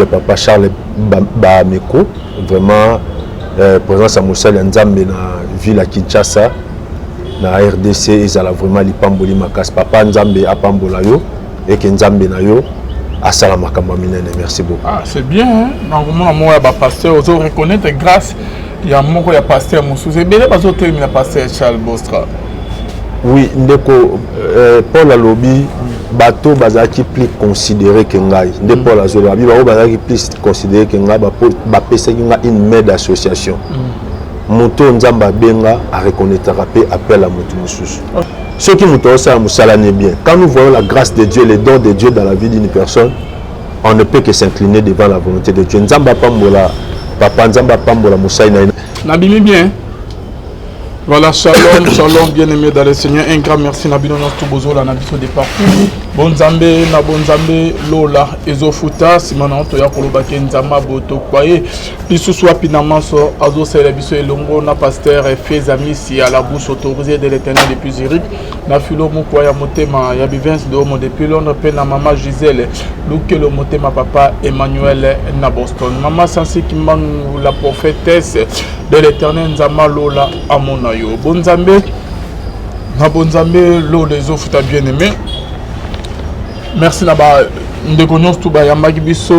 Couple papa Charles Bameko, vraiment présence ya mosali ya Nzambe na ville ya Kinshasa, na RDC, ezala vraiment lipamboli makasi. Papa, Nzambe apambola yo, eke Nzambe na yo asala makambo ya minene. Merci beaucoup. Ah, c'est bien, hein? Nakomona moko ya bapasteur ozo reconnaître grâce ya moko ya pasteur mosusu. Ebele bazotelemela pasteur Charles Bostra. Oui, ndeko, Paul alobi bato bazalaki plus considéré ke ngai. Nde Paul azoloba bi bango bazalaki plus considéré ke ngai, bapesaki ngai une main d'association. Moto oyo Nzambe abenga areconnaîtraka mpe appel ya moto mosusu. Soki moto azosala mosala ne bien, quand nous voyons la grâce de Dieu, les dons de Dieu dans la vie d'une personne, on ne peut que s'incliner devant la volonté de Dieu. Nzambe apambola papa, Nzambe apambola mosali na ye. Nabimi bien. Voilà, shalom, shalom, bien-aimé dans le Seigneur. Un grand merci na bino nyonso bozolanda biso de partout. Bonzambe na bonzambe, lola ezofuta. Nsima na toya kolobaki Nzambe abotokwa ye lisusu wapi na manso azosalela biso elongo na pasteur Feza Misi à la bouche autorisée de l'Éternel depuis Zurich, na filo mokwa ya motema ya Bivins de Homo depuis Londres, mpe na mama Gisèle Lukelo motema papa Emmanuel na Boston, mama Sansi Kimbangu, la prophétesse de l'Éternel. Nzambe alola amona yo. Bonzambe na bonzambe, lola ezofuta. Bien aimé, merci na bandeko nyonso tu bayambaki biso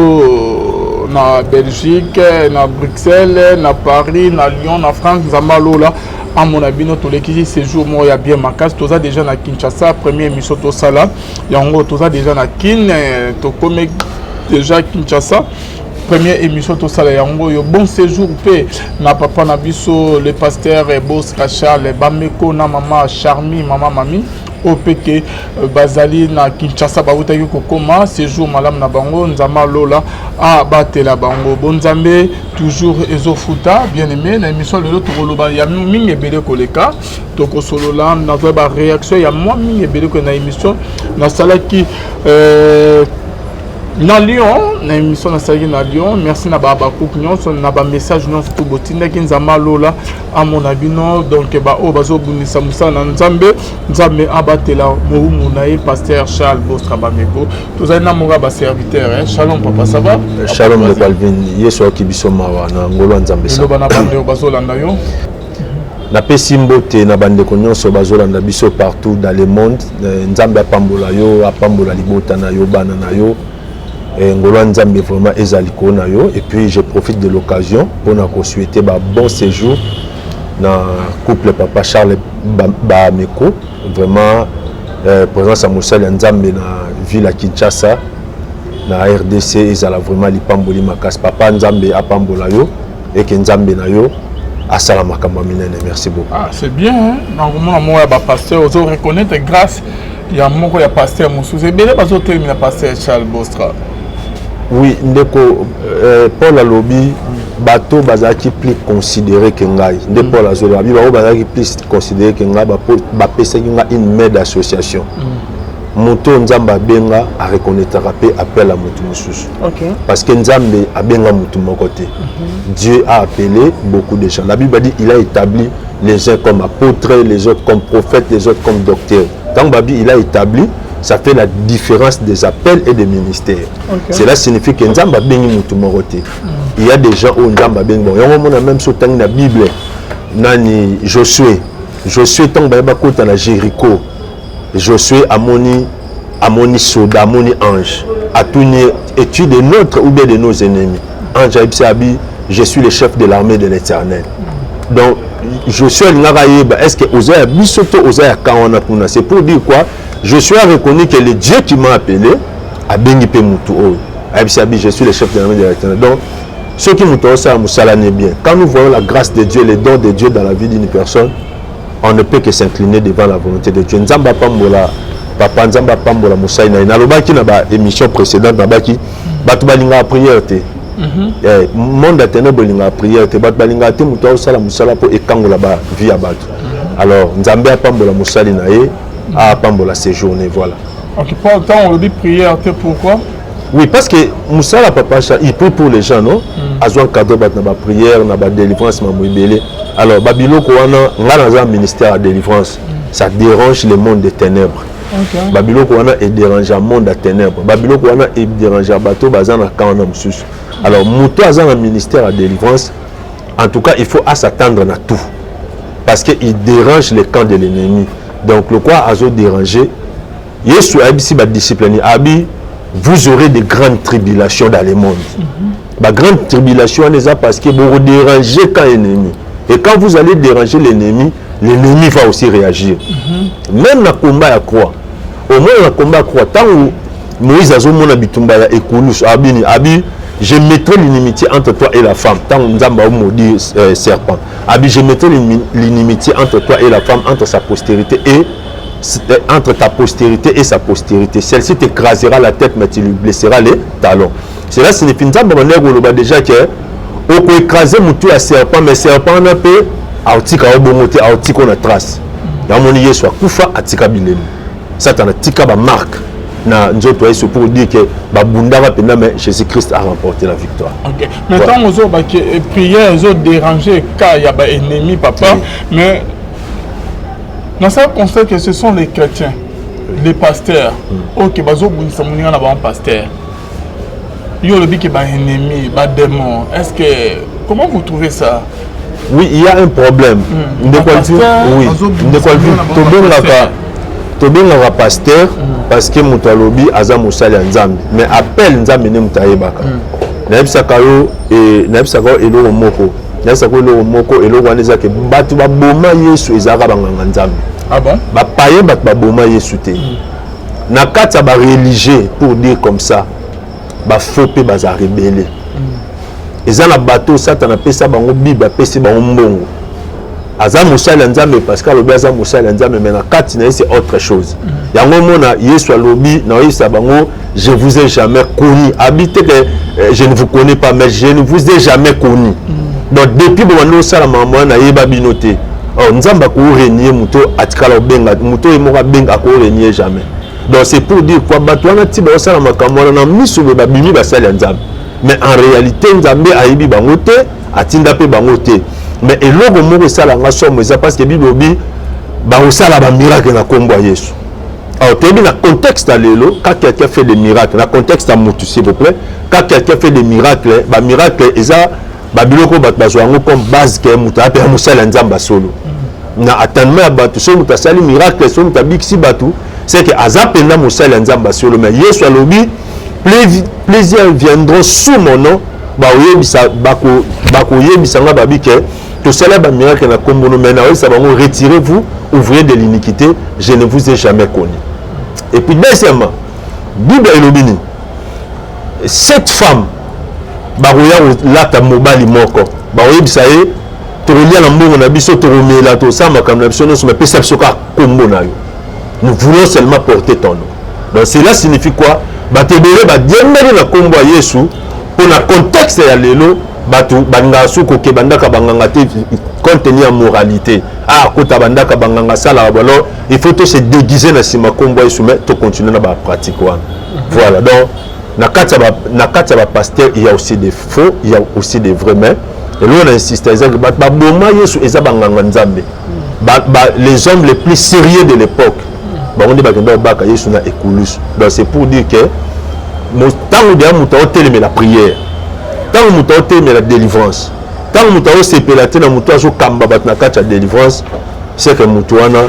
na Belgique, na Bruxelles, na Paris, na Lyon, na France. Nzambe alola amona bino. Tolekisi séjour moko ya bien makasi. Toza déjà na Kinshasa, première émission tosala yango. Toza déjà na Kin, tokomi déjà Kinshasa, première émission tosala yango oyo. Bon séjour mpe na papa na biso le pasteur Bostra Charles Bameko na mama Charmi, mama Mami, oyo mpe ke bazali na Kinshasa, bautaki kokóma. Séjour malamu na bango, Nzambe alola abatela bango. Bonzambe toujours ezofuta. Bien aimé, na émission lelo tokoloba ya mingi ebele koleka. Tokosolola, nazwa baréaction ya mwa mingi ebele na émission nasalaki na Lyon, na émission nasalaki na Lyon. Merci na babakuku nyonso, na bamessage nyonso to botindaki. Nzambe alola amona bino. Donc baoyo bazobundisa mosala na Nzambe, Nzambe abatela mowumu na ye pasteur Charles Bostra Bameko. Tozali na moko ya baserviteur. Shalom papa, ça va? Shalom ndeko Alvin. Yesu ayoki biso mawa na ngolo ya Nzambe. Eloba na bandeko bazolanda yo. Napesi mbote na bandeko nyonso bazolanda biso partout dans le monde. Nzambe apambola yo, apambola libota na yo, bana na yo. Ngolo ya Nzambe vraiment eza likolo na yo. Et puis je profite de l'occasion mpona kosouhaiter ba bon séjour na couple papa Charles Bameko, vraiment présence ya mosali ya Nzambe na ville ya Kinshasa, na RDC, ezala vraiment lipamboli makasi. Papa, Nzambe apambola yo, eke Nzambe na yo asala makambo ya minene. Merci beaucoup. Ah, c'est bien, hein? Nakomona moko ya bapasteur ozo reconnaître grâce ya moko ya pasteur mosusu. Ebele bazotelemela pasteur Charles Bostra. Oui, ndeko, Paul alobi bato bazalaki plus considéré ke ngai. Nde Paul azoloba bi bango bazalaki plus considéré ke ngai, bapesaki ngai une main d'association. Moto oyo Nzambe abenga areconnaîtraka mpe appel ya moto mosusu, parce que Nzambe abenga motu moko te. Dieu a appelé beaucoup de gens. La Bible dit: il a établi les uns comme apôtres, les autres comme prophètes, les autres comme docteurs. Ntango babi il a établi, ça fait la différence des appels et des ministères. Cela signifie que Nzambe abengi motu moko te. Il y a des gens oyo Nzambe abengi bango. Yango omona, même so otangi na Bible, nani, Josué. Josué, ntango baye bakota na Jéricho, Josué amoni soda, amoni ange, atuni: «Es-tu de notre ou bien de nos ennemis?» Ange ayebisi abi: «Je suis le chef de l'armée de l'Éternel.» Donc Josué alingaka yeba: est ce que oza ya biso to oza ya camp wana kuna? C'est pour dire quoi? Josué a reconnu que le Dieu qui m'a appelé abengi mpe mutu oyo. Ayebisi abi: «Je suis le chef de l'armée de l'Éternel.» Donc soki moto azosala mosala ne bien, quand nous voyons la grâce de Dieu, les dons de Dieu dans la vie d'une personne, on ne peut que s'incliner devant la volonté de Dieu. Nzambe apambola papa, Nzambe apambola mosali na ye. Nalobaki na baémission précédente, nabaki bato balingaka prière te. Monde ya ténèbre elingaka prière te. Bato balingaka te moto aosala mosala mpo ekangola bavie ya bato. Alors Nzambe apambola mosali na ye, apambola séjourné. Voilà. Ok, ntango olobi prière te, pourquoi? Oui, parce que mosala papa, il prie pour les gens, non? Azwa encadre bato na baprière, na badélivrance, mambo ebele. Alors babiloko wana, ngai naza ministère ya délivrance. Ça dérange le monde des ténèbres. Babiloko wana edérange monde ya ténèbres, babiloko wana edérange bato baza na camp wana mosusu. Alors moto aza na ministère ya délivrance, en tout cas il faut s'attendre na tout, parce que il dérange le camp de l'ennemi. Donc le quoi azo déranger, Yesu ayebisi badisciple ni abi: vous aurez de grandes tribulations dans le monde. Bagrande tribulation wana eza parce que bokodéranger camp ennemi, et quand vous allez déranger l'ennemi, l'ennemi va aussi réagir. Même na combat ya croix, omona na combat ya croix, ntango Moïse azomona bitumba ya ekulusu, abini abi: je mettrai l'inimitié entre toi et la femme. Ntango Nzambe aomaudire serpent, abi: je mettrai l'inimitié entre toi et la femme, entre sa postérité et entre ta postérité et sa postérité. Celle-ci t'écrasera la tête, mais tu lui blesseras les talons. Cela signifie, Nzambe abandaki koloba déjà ke okoécraser motu ya serpent, mais serpent wana mpe aotika yo bongo te, aotika na trace. Namoni Yesu akufa, atika bilembo. Satan atika bamarque na nzoto ya Yesu pour dire que babundaka mpenza, mais Jésus Christ a remporté la victoire. Ok, mais ntango ozobaki prière ezodéranger cas ya baennemi, papa, mais nasala constat que ce sont les chrétiens, les pasteurs, ok, bazobundisa moninga na bango pasteur. Yo olobi ke baennemi, badémon, est ce que, comment vous trouvez ça? Oui, il y a un problème. Ndeko Alvin, oui, ndeko Alvin, tobengaka pasteur parce que moto alobi aza mosali ya Nzambe, mais appel Nzambe nde moto ayebaka. Nayebisaka yo eloko moko, nayebisaka yo eloko moko. Eloko wana eza ke bato baboma Yesu ezalaka banganga Nzambe. Ah bon? Bapaye, bato baboma Yesu te. Na kati ya bareligieux, pour dire comme ça, bafaux mpe baza rebelle. Eza na bato Satana apesa bango Bible, apesi bango mbongo, aza mosali ya Nzambe parce que alobi aza mosali ya Nzambe, mais na kati na ye c'est autre chose. Yango omona Yesu alobi na oyebisa bango: je vous ai jamais connu. Abi te que je ne vous connais pas, mais je ne vous ai jamais connu. Donc depuis bobandi osala makambo wana, nayeba bino te. Or Nzambe akorenier moto atikala obenga moto oyo moko abenga, akorenier jamais. Donc c'est pour dire quoi? Bato wana ti baosala makambo wana na miso boye, babimi basali ya Nzambe, mais en réalité Nzambe ayebi bango te, atinda mpe bango te. Mais eloko moko esalanga somo eza parce que Bible obi bakosala bamiracle na nkombo ya Yesu. Alors toyebi na contexte ya lelo, quand quelqu'un fait des miracles na contexte ya motu, s'il vous plaît, quand quelqu'un fait des miracles, bamiracle eza babiloko bato bazwa yango comme base ke moto ape ya mosali ya Nzambe asolo na attendement ya bato. Soki moto asali miracle, soki moto abikisi bato, c'est que aza mpenza mosali ya Nzambe asolo. Mais Yesu alobi: plusieurs viendront sous mon nom, bakoyebisa bakoyebisa nga babi ke tosala bamiracle na nkombo no, mais naoyebisa bango: retirez-vous, ouvriers de l'iniquité, je ne vous ai jamais connu. Et puis deuxièmement, Bible elobi nini? Sept femmes bakoya kolata mobali moko, bakoyebisa ye: tokolia na mbongo na biso, tokomela, tosala makambo na biso nyonso, mapesa biso kaka nkombo na yo, nous voulons seulement porter ton nom. Donc cela signifie quoi? Bato ebele badiembeli na nkombo ya Yesu. Mpo na contexte ya lelo, bato balingaka su koke bandaka banganga te, compte tenu ya moralité. Ah, kota bandaka banganga asalaka balo, il faut to se déguiser na nsima nkombo ya Yesu, mais tocontinue na bapratique wana. Voilà. Donc na kati ya bapasteur, il y a aussi des faux, il y a aussi des vrais. Mais eloko na insiste eza bato baboma Yesu eza banganga Nzambe, les hommes les plus sérieux de l'époque. Bango nde bakenda kobaka Yesu na ekulusu. Donc c'est pour dire que ntango deya moto aotelemela prière, ntango moto aotelemela délivrance, ntango moto aosepela te na moto azokamba bato na kati ya délivrance, c'est que moto wana,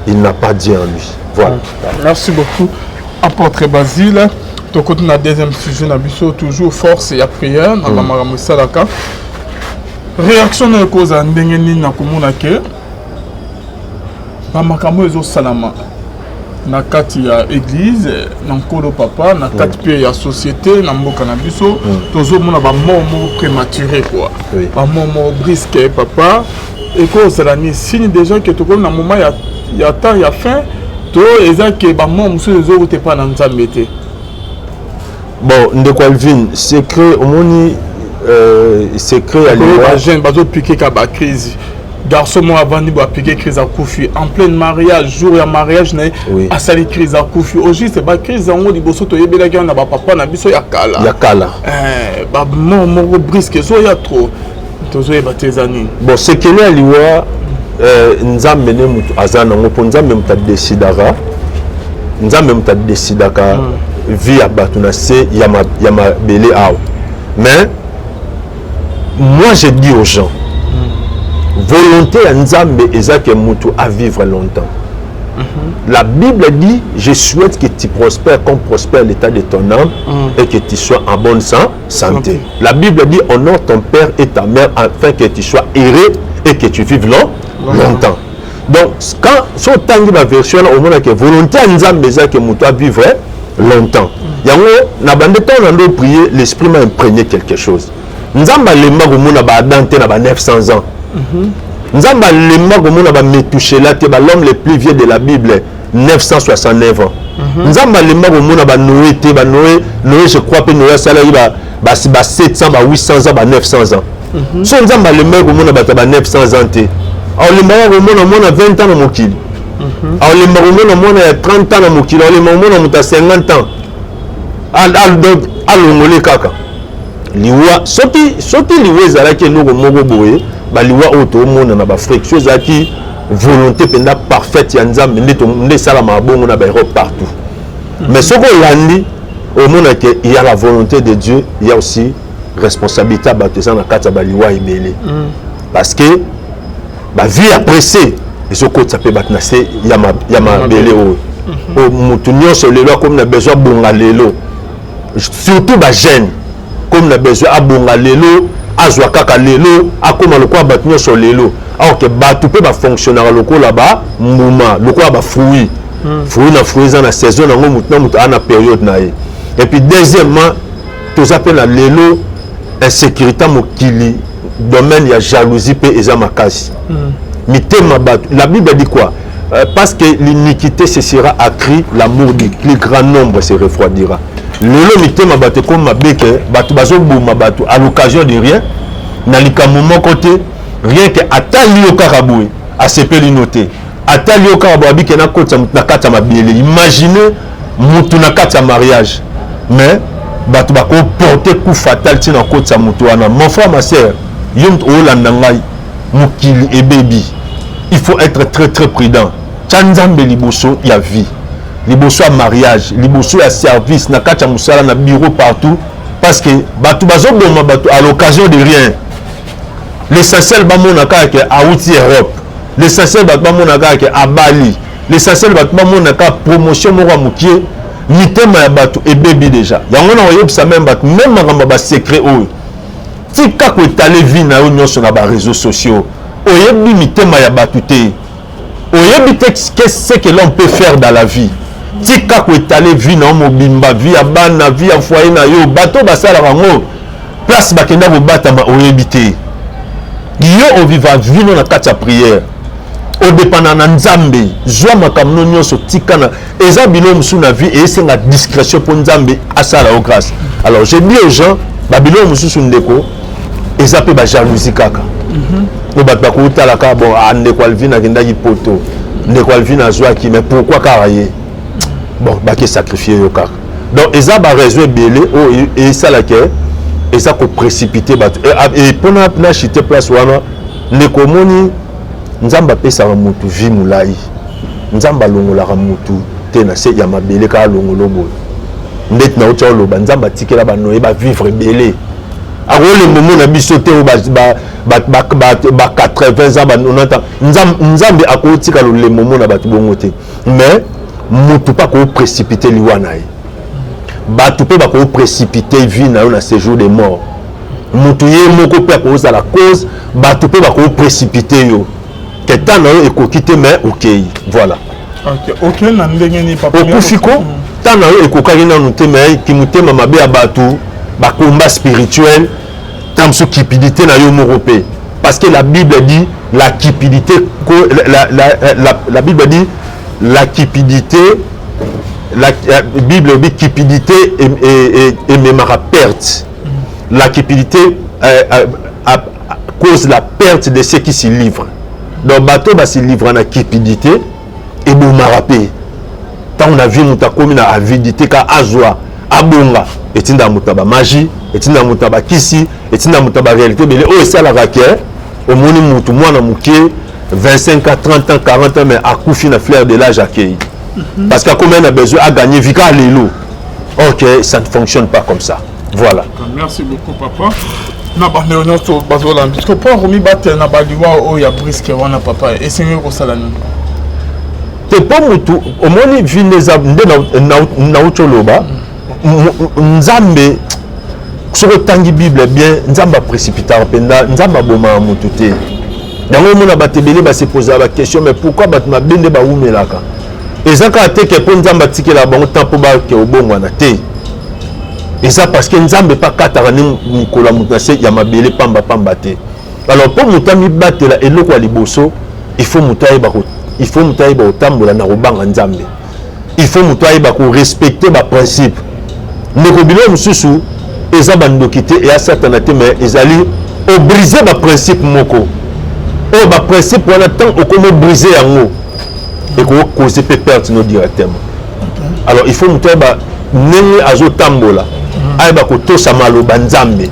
il n'a pas Dieu en lui. Voilà. Merci beaucoup, apôtre Basile. Tokoti na deuxième sujet na biso, toujours force ya prière na bamakambo esalaka. Réaction na ekozala ndenge nini na komona ke bamakambo ezosalama na kati ya église na Nkolo, papa, na kati mpe ya société na mboka na biso? Tozomona bamort moko prématuré quoi, bamort moko brusque, papa. Ekozala ni signe déjà ke tokomi na moment ya temps ya fin, to eza ke bamort mosusu ezowuta epai na Nzambe te? Bon, ndeko Alvin, secret omoni, secret ya liwa. Bajeune bazopike ka bacrise. Garçon moko avandi bo apike crise, akufi en plein mariage, jour ya mariage na ye. Asali crise, akufi. Au juste bacrise yango, liboso toyebelaki yango na bapapa na biso ya kala. Ya kala. Bamort moko brusque ezoya trop, tozoyeba te eza nini. Bon, sekele ya liwa. Nzambe nde moto aza nango, mpo Nzambe moto adesidaka, Nzambe moto adesidaka vie ya bato na se ya mabele awa. Mais moi, je dis aux gens, volonté ya Nzambe eza ke moto avivre longtemps. La Bible dit: «Je souhaite que tu prospères comme prospère l'état de ton âme et que tu sois en bonne santé.» La Bible dit: «Honore ton père et ta mère afin que tu sois heureux et que tu vives longtemps.» Donc, quand so otangi baversion wana, omonake volonté ya Nzambe eza ke moto avivre longtemps. Yango na bande, ntango na ndo prier, l'esprit m'a imprégné quelque chose. Nzambe alemba komona baAdam te na ba 900 ans. Nzambe alemba komona baMetushela te, bal'homme le plus vieux de la Bible, 969 ans. Nzambe alemba komona baNoé te. BaNoé, Noé, je crois mpe Noé asalaki ba 700, ba 800 ans, ba 900 ans. So Nzambe alembaki komona bato ya ba 900 ans te, aolembaka komona mwana 20 ans na mokili, aolemba komona mwana ya 30 ans na mokili, aolemba komona moto ya 50 ans? Donc alongole kaka liwa. Soki liwa ezalaki eloko moko boye, baliwa oyo toomona na baAfrique, so ezalaki volonté mpenza parfaite ya Nzambe, nde esalamaka bongo na baEurope partout. Mais soki olandi, omona ke il y a la volonté de Dieu, il y a aussi responsabilité ya bato eza na kati ya baliwa ebele, parce que bavie ya pressé ezokotisa mpe bato na se ya mabele oyo. Oyo motu nyonso lelo akomi na besoin abonga lelo, surtout bajeune, komi na besoin abonga lelo, azwa kaka lelo, akóma lokola bato nyonso lelo. Alors ke bato mpe bafonctionnaka lokola bambuma, lokola bafruit. Fruit na fruit eza na saison nango, motu na motu aa na période na ye. Et puis deuxièmement, toza mpe na lelo insécurité mokili, domaine ya jalousie mpe eza makasi. Mitema bato, la Bible dit quoi? Parce que l'iniquité se sera accrue, l'amour du plus grand nombre se refroidira. Lelo mitema bato ekomi mabe ke bato bazoboma bato à l'occasion de rien, na likambo moko te. Rien ke atali yo kaka boye, asepeli no te, atali yo kaka boye, abike nakotisa motu na kati ya mabele. Imagine motu na kati ya mariage, mais bato bakoporte coup fatal ntina kokotisa motu wana. Mon frère, ma sœur, yo moto olanda ngai, mokili ebebi, il faut être très très prudent. Tia Nzambe liboso ya vie, liboso ya mariage, liboso ya service, na kati ya mosala, na bureau, partout, parce que bato bazoboma bato à l'occasion de rien. L'essentiel bamona kaka ke awuti Europe, l'essentiel bato bamona kaka ke abali, l'essentiel bato bamona kaka promotion moko ya mokie. Mitema ya bato ebebi déjà. Yango na koyebisa même bato, même makambo ya basecret oyo, tika koétaler vie na yo nyonso na baréseaux sociaux. Oyebi mitema ya bato te, oyebi te ce que l'on peut faire dans la vie. Tika koétaler vie na yo mobimba, vie ya bana, vie ya foyer na yo. Bato basalaka yango, place bakenda kobatama, oyebi te. Yo oviva vie no na kati ya prière, odépenda na Nzambe. Zwa makambo no nyonso, tika na eza biloko mosusu na vie esenga discrétion mpo Nzambe asala yo grâce. Alors je dis aux gens, babiloko mosusu, ndeko, eza mpe bajalousie kaka oyo bato bakotala kaka. Bon, ah, ndeko Alvin akendaki Poto, ndeko Alvin azwaki, mais pourquoi kaka ye? Bon, bake sacrifie yo kaka. Donc eza baraison ebele oyo esalaka, eza koprécipite bato. E mpona na chite place wana, ndeko, omoni, Nzambe apesaka motu vie molai. Nzambe alongolaka motu te na se ya mabele kaka alongolo boye. Ndeti nauti oloba, Nzambe atikela baNoé bavivre ebele. Akolemba omona biso te oyo ba 80 ans, ba 90 ans. Nzambe akotika lolembo omona bato bongo te. Mais motu mpe akoprécipite liwa na ye, bato mpe bakoprécipite vie na yo na séjour de mort. Motu ye moko mpe akozala cause, bato mpe bakoprécipite yo ke temps na yo ekoki te, mais okei, voilà. Ok, na ndenge nini, papa? Okufi ko temps na yo ekokaki nanu te, mais kimotema mabe ya bato, bacombat spirituel, ta mosusu cupidité na yo moko mpe, parce que la Bible dit la cupidité, la Bible dit la cupidité, la Bible dit cupidité ememaka perte. La cupidité cause la perte de ceux qui s'y livrent. Donc bato basi livre na cupidité, ebomaka mpe. Ntango na vie moto akomi na avidité ka azwa, abonga, etindaka moto na bamagie, etindaka moto na bakisi, etindaka moto na baréalité ebele oyo esalaka ke omoni motu mwana moke. 25 ans, 30 ans, 40 ans, mais akufi na fleur de l'âge, akei parce qu'akomi na besoin agagner vie kaka lelo. Ok, ça ne fonctionne pas comme ça, voilà. Merci beaucoup, papa. Na bandeko nyonso bazolanda, puisque mpo komibatela na baliwa oyo ya brusque wana, papa, esengeli kosala nini? Te, mpo mutu omoni vie nde eza nde nauti oloba. Nzambe, soki otangi Bible bien, Nzambe aprécipitaka mpenza, Nzambe abomaka motu te. Yango omona bato ebele basepozaka baquestion: mais pourquoi bato mabe nde bawumelaka? Eza kaka te ke mpo Nzambe atikelaka bango temps mpo bake obongwana te. Eza parce que Nzambe mpe akataka nde mikolo ya moto na se ya mabele pambapamba te. Alors, mpo moto amibatela, eloko ya liboso, il faut moto ayeba kotambola na kobanga Nzambe. Il faut moto ayeba korespecter baprincipe. Ndeko, biloko mosusu eza bandoki te, eya Satana te, mais ezali obriser baprincipe moko oyo. Baprincipe wana, tant okomi obriser yango, ekocauser mpe perte no directement. Alors, il faut moto ayeba ndenge azotambola, ayeba kotosa maloba Nzambe.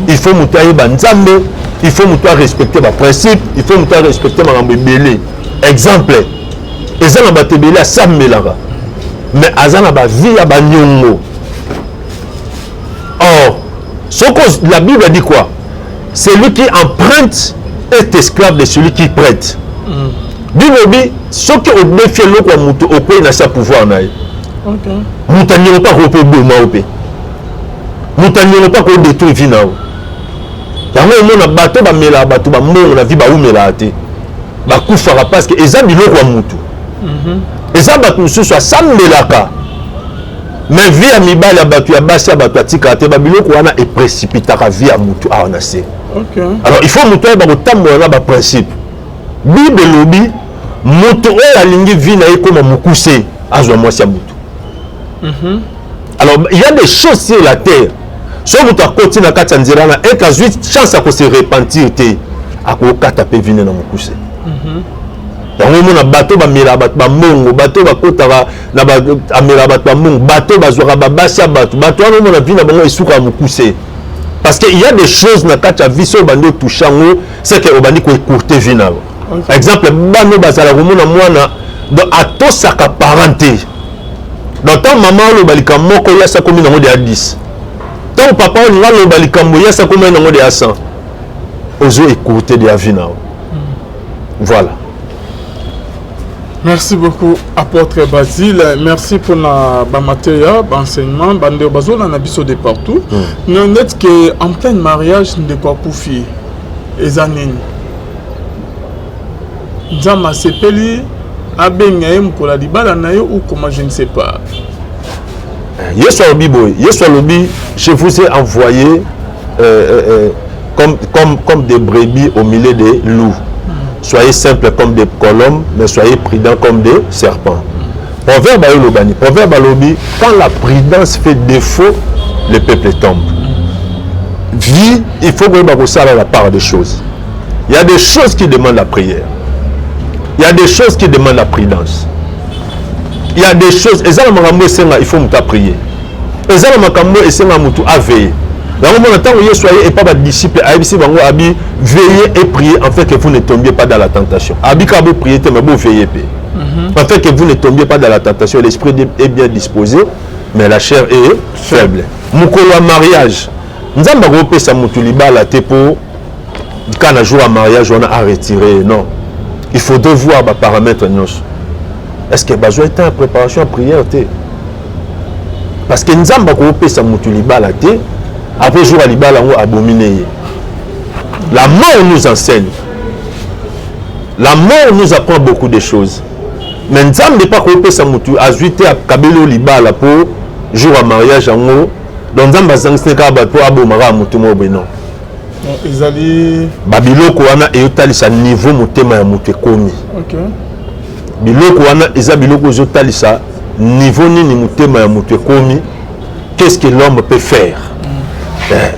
Il faut moto ayeba Nzambe, il faut moto arespecter baprincipe, il faut moto arespecter makambo ebele. Exemple, eza na bato ebele asambelaka, mais aza na bavie ya baniongo. Or soko la Bible dit quoi? Celui qui emprunte est esclave de celui qui prête. Bible elobi, soki odefi eloko ya moto, okwei na sa pouvoir na ye. Moto aniongo mpe akoki mpe oboma yo, mpe moto aniongo mpe akoki détruire vie na yo. Yango omona bato bamelaka bato bambongo na vie bawumelaka te, bakufaka, parce que eza biloko ya motu. Eza bato mosusu asambelaka, mais vie ya mibali ya bato, ya basi ya bato atikaka te. Babiloko wana eprécipitaka vie ya motu awa na se. Alors, il faut moto ayeba kotambola na baprincipe. Bible elobi, moto oyo alingi vie na ye ekóma mokuse, azwa mwasi ya motu. Alors, il y a des choses sur la terre, so moto akoti na kati ya nzela wana, eke azwi chance ya kose repentir te, akokata mpe vie na mokuse. Yango omona bato bamelaka bato bambongo, bato bakotaka na amelaka bato bambongo, bato bazwaka babasi ya bato, bato wana omona vie na bango esukaka mokuse, parce que il y a des choses na kati ya vie, so obandi otouche yango, c'est que obandi koécourter vie na yo. Exemple, bana bazala komona mwana, donc atosaka parent te. Donc ntango mama aloba likambo moko, ye asi akomi nango deya 10. Ntango papa olinga aloba likambo, ye asi akomi nango deya 100. Ozo écourter deya vie na yo, voilà. Merci beaucoup, apôtre Basile. Merci pour la ba enseignement, bande bazolanda biso de partout. Net que en plein mariage, ndeko akufi. Eza nini? Nzambe asepeli abenga ye mokolo ya libala na ye ou comment, je ne sais pas. Yesu alobi boye, Yesu alobi: je vous ai envoyé comme des brebis au milieu des loups. Soyez simples comme des colombes, mais soyez prudents comme des serpents. Proverbe ayolobani, proverbe alobi: quand la prudence fait défaut, le peuple tombe. Vie, il faut koyeba kosala la part des choses. Il y a des choses qui demandent la prière, il y a des choses qui demandent la prudence, il y a des choses, eza na makambo esenga il faut moto aprier, eza na makambo esenga motu aveiller. Yango mona, ntango Yesu aye epa badisciple, ayebisi bango, abi: veillez et priez afin que vous ne tombiez pas dans la tentation. Abi kaka boprier te, mais boveiller mpe, afin que vous ne tombiez pas dans la tentation. L'esprit est bien disposé, mais la chair est faible. Mokolo ya mariage, Nzambe akopesa motu libala te mpo kaka na jour ya mariage wana aretirer. Non, il faudrait voir baparamètre nyonso. Est ce que bazwa temps ya préparation ya prière te? Parce que Nzambe akopesa motu libala te, après jour ya libala yango abomine ye. La mort nous enseigne, la mort nous apprend beaucoup de choses. Mais Nzambe mpe akopesa motu azwi te, akabeli oyo libala mpo jour ya mariage yango. Donc Nzambe azangisi kaka bato mpo abomaka motu moko boye? Non. Ezali Babiloko wana eyotalisa niveau motema ya moto ekomi. Biloko wana eza biloko ezotalisa niveau nini motema ya moto ekomi, qu'est-ce que l'homme peut faire.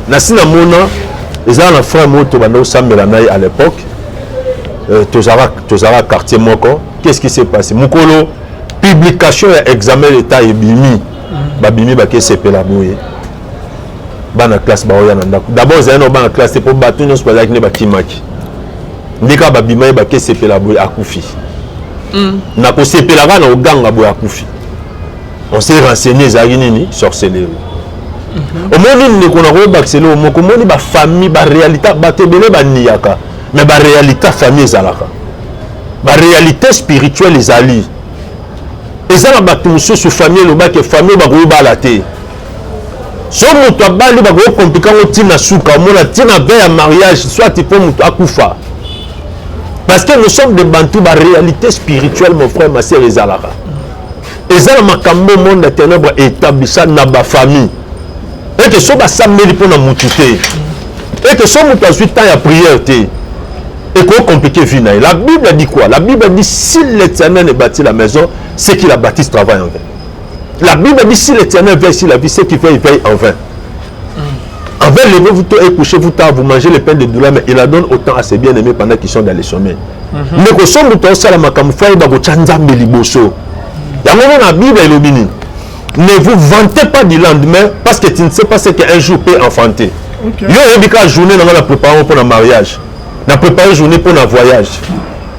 Nasi namona, eza na frère moko tobanda kosambela na ye à l'époque, tozalaka quartier moko. Qu'est-ce qui s'est passé? Mokolo publication ya examen d'état ebimi, babimi, bakesepela boye, bana classe baoya na ndako. D'abord ezali na bana classe te, mpo bato nyonso bazalaki nde bakimaki. Nde kaka babima ye bakesepela boye, akufi. Na kosepela kaka na koganga boye, akufi. On s'est renseigné, ezalaki nini? Sorcellerie. Omoni, ndeko, na koyebakisela oyo moko, omoni bafamille, baréalité, bato ebele baniyaka, mais baréalité ya famille ezalaka, baréalité spirituelle ezali. Eza na bato mosusu, famille elobaki, famille bakoyobala te. So moto abali, bakokomplika yango ntina suka, omona ntina veille ya mariage, soit mpo moto akufa, parce que nous sommes des Bantu. Baréalité spirituelle, mon frère, ma sœur, ezalaka. Eza na makambo monde ya ténèbre établissa na bafamille, eke so basambeli mpo na motu te, eke so moto azwi temps ya prière te, ekocompliquer vie na ye. La Bible dit quoi? La Bible dit: si l'Éternel ne bâtit la maison, ceux qui la bâtissent travaillent en vain. La Bible dit: si l'Éternel veille sur la vie, ceux qui veillent veillent en vain. En vain levez-vous tôt et couchez-vous tard, vous mangez le pain de douleur, mais il la donne autant à ses bien-aimés pendant qu'ils sont dans le sommeil. Ndeko, so moto osala makambo, faut ayeba kotya Nzambe liboso. Yango ngo na Bible elobi nini? Ne vous vantez pas du lendemain, parce que tu ne sais pas ce qu'un jour peut enfanter. Yo oyebi kaka journée na nga na préparé mpo na mariage, na préparé journée mpo na voyage,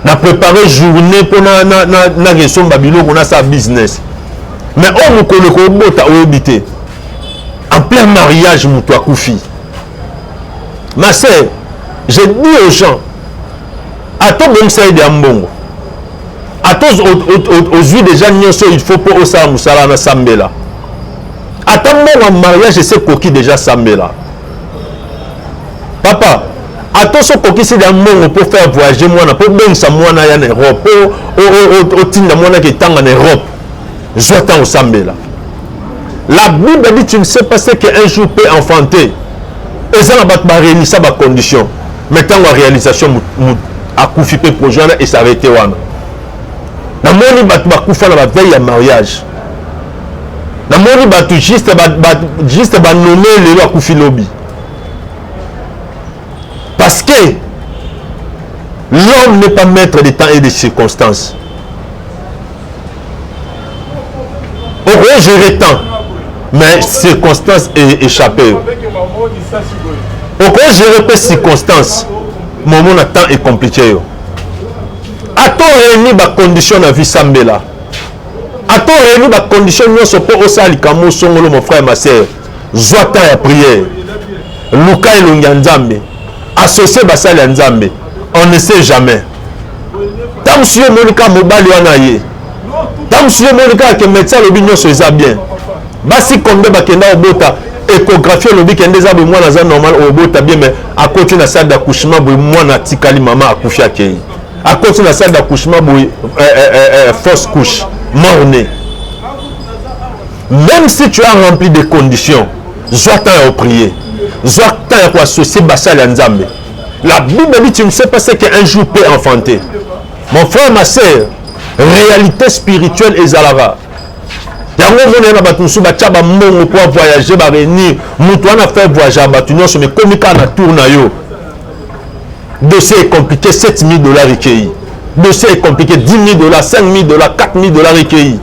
na préparé journée mpo na kesomba biloko, nasala business, mais oyo mokolo ekobota, oyebi te. En plein mariage, moto akufi. Ma sœur, je dis aux gens, ata obongisa ye ya mbongo, ata ozwi déjà nyonso il faut mpo osala mosala na, sambela. Ata mbongo ya mariage ese ekoki déjà, sambela, papa. Ata so okokisi ya mbongo mpo faire voyager mwana, mpo obengisa mwana ya na Europe, mpo otinda mwana ke etanga na Europe, zwa ntango osambela. La Bible dit: tu ne sais pas ce qu'un jour peut enfanter. Eza na bato baréunissa bacondition, mais ntango ya réalisation, akufi mpe projet wana esarrêter wana. Namoni bato bakufa na baveille ya mariage. Namoni bato juste banome lelo, akufi lobi, parce que l'homme n'est pas maître de temps et de circonstances. Okogérer temps, mais circonstance échappé. Okogérer mpe circonstance, momona temps ecompliqué yo. Ata oréuni bacondition na vie, sambela. Ata oréuni bacondition nyonso mpo osala likambo osongolo, mon frère, ma sœur, zwa temps ya prière, luka elongi ya Nzambe, associe basali ya Nzambe. On ne sait jamais. Ntango mosusu yo omoni kaka mobali wana ye, ntango mosusu yo omoni kaka ke médecin alobi nyonso eza bien. Basi combien bakenda kobota, échographie olobi kende eza boye, mwana aza normal, obota bien, mais akoti na salle d'accouchement boye, mwana atikali, mama akufi, akei. Akoti na salle d'accouchement boye, fausse couche, mort né. Même si tu as rempli des conditions, zwa temps ya koprier, zwa temps ya koassocier basali ya Nzambe. La Bible dit: tu ne sais pas ce qu'un jour peut enfanter. Mon frère, ma sœur, réalité spirituelle ezalaka. Yango omona ye na bato mosusu batya bambongo mpo avoyage, baréunir moto wana, faire voyage ya bato nyonso, mais komi kaka na tour na yo, dossier est compliqué, 7000 $ ekei. Dossier est compliqué, 10 000 $, 5000 $, 4000 $ ekei.